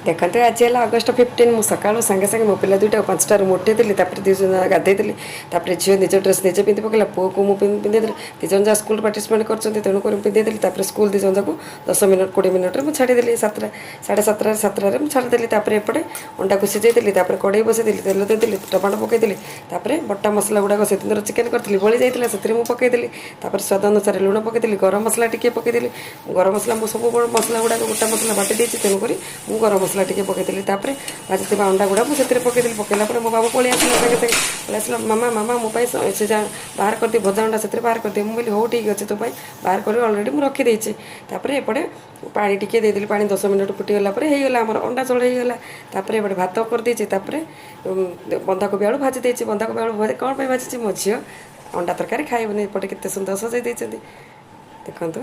ଦେଖନ୍ତୁ, ଆଜି ହେଲା ଅଗଷ୍ଟ 15। ମୁଁ ସକାଳୁ ସାଙ୍ଗେ ସାଙ୍ଗେ ମୋ ପିଲା ଦୁଇଟାକୁ 5ଟାରୁ ମୁଁ ଉଠେଇଦେଲି। ତାପରେ ଦୁଇ ଜଣ ଗାଧେଇଦେଲି। ତାପରେ ଝିଅ ନିଜ ଡ୍ରେସ୍ ନିଜେ ପିନ୍ଧି ପକେଇଲା, ପୁଅକୁ ମୁଁ ପିନ୍ଧେଇଦେଲି। ଦୁଇ ଜଣ ଯାକ ସ୍କୁଲ ପାର୍ଟିସିପେଟ୍ କରୁଛନ୍ତି, ତେଣୁକରି ମୁଁ ପିନ୍ଧେଇଦେଲି। ତାପରେ ସ୍କୁଲ ଦୁଇ ଜଣ ଯାକୁ 10 ମିନିଟ୍ 20 ମିନିଟ୍ରେ ମୁଁ ଛାଡ଼ିଦେଲି। 7ଟା 7:30, 7ଟାରେ ମୁଁ ଛାଡ଼ିଦେଲି। ତାପରେ ଏପଟେ ଅଣ୍ଡାକୁ ସିଝେଇଦେଲି। ତାପରେ କଡ଼େଇ ବସେଇଦେଲି, ତେଲ ଦେଇଦେଲି, ଟମାଟୋ ପକେଇଦେଲି। ତାପରେ ବଟା ମସଲା ଗୁଡ଼ାକ, ସେଦିନର ଚିକେନ୍ କରିଥିଲି, ବଳି ଯାଇଥିଲା, ସେଥିରେ ମୁଁ ପକେଇଦେଲି। ତାପରେ ସ୍ୱାଦ ଅନୁସାରେ ଲୁଣ ପକେଇଦେଲି, ଗରମ ମସଲା ଟିକେ ପକେଇଦେଲି। ଗରମ ମସଲା, ମୁଁ ସବୁ ମସଲା ଗୁଡ଼ାକ ଗୋଟା ମସଲା ବାଟି ଦେଇଛି, ତେଣୁକରି ମୁଁ ଗରମ ମସଲା ଟିକେ ପକେଇଦେଲି। ତାପରେ ଭାଜିଥିବା ଅଣ୍ଡା ଗୁଡ଼ା ମୁଁ ସେଥିରେ ପକେଇଦେଲି। ପକେଇଲା ପରେ ମୋ ବାବୁ ପଳେଇ ଆସିଲା, ସାଙ୍ଗେ ସାଙ୍ଗେ ପଳେଇ ଆସିଲା। "ମାମା, ମାମା, ମୋ ପାଇଁ ସେ ଯା ବାହାର କରିଦିଏ, ଭଜା ଅଣ୍ଡା ସେଥିରେ ବାହାର କରିଦିଏ।" ମୁଁ କହିଲି, "ହଉ, ଠିକ୍ ଅଛି, ତୋ ପାଇଁ ବାହାର କରି ଅଲରେଡ଼ି ମୁଁ ରଖିଦେଇଛି।" ତାପରେ ଏପଟେ ପାଣି ଟିକେ ଦେଇଦେଲି। ପାଣି 10 ମିନିଟ୍ ଫୁଟିଗଲା ପରେ ହେଇଗଲା ଆମର ଅଣ୍ଡା ଝୋଳ ହେଇଗଲା। ତାପରେ ଏପଟେ ଭାତ କରିଦେଇଛି। ତାପରେ ବନ୍ଧାକୋବି ଆଳୁ ଭାଜି ଦେଇଛି। ବନ୍ଧାକୋବି ଆଳୁ କ'ଣ ପାଇଁ ଭାଜିଛି? ମୋ ଝିଅ ଅଣ୍ଡା ତରକାରୀ ଖାଇବନି। ଏପଟେ କେତେ ସୁନ୍ଦର ସଜାଇ ଦେଇଛନ୍ତି, ଦେଖନ୍ତୁ।